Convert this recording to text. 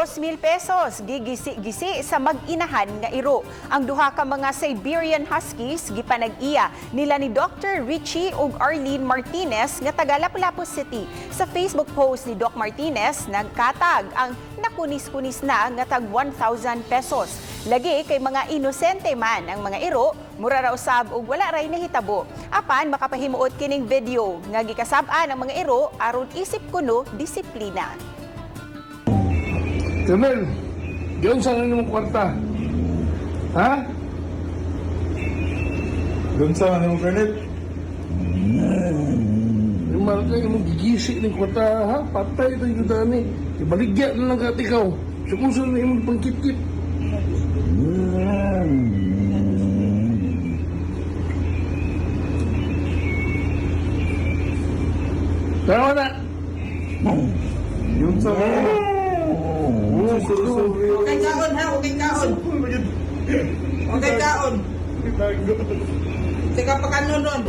2,000 pesos gigisi-gisi sa mag-inahan nga iro. Ang duha ka mga Siberian Huskies gipanag-iya nila ni Dr. Richie ug Arlene Martinez nga taga Lapu-Lapu City. Sa Facebook post ni Doc Martinez, nagkatag ang nakunis-kunis na nga tag 1,000 pesos. Lagi kay mga inosente man ang mga iro, mura ra usab og wala ray nahitabo. Apan makapahimuot kining video nga gikasab-an ang mga iro aron isip kuno disiplina. Colonel, diyon sa nang imong kwarta? Ha? Doon sa ano mo, Colonel? Yung marka imong gigisi ng kwarta, ha? Patay ito yung dani. Ibaligya na lang kat ikaw. Sa kung saan na imong pangkit-kit. Tama na! Yun sa ano? Okay kaon ha, okay kaon. Okay kaon. Sige pa kanon.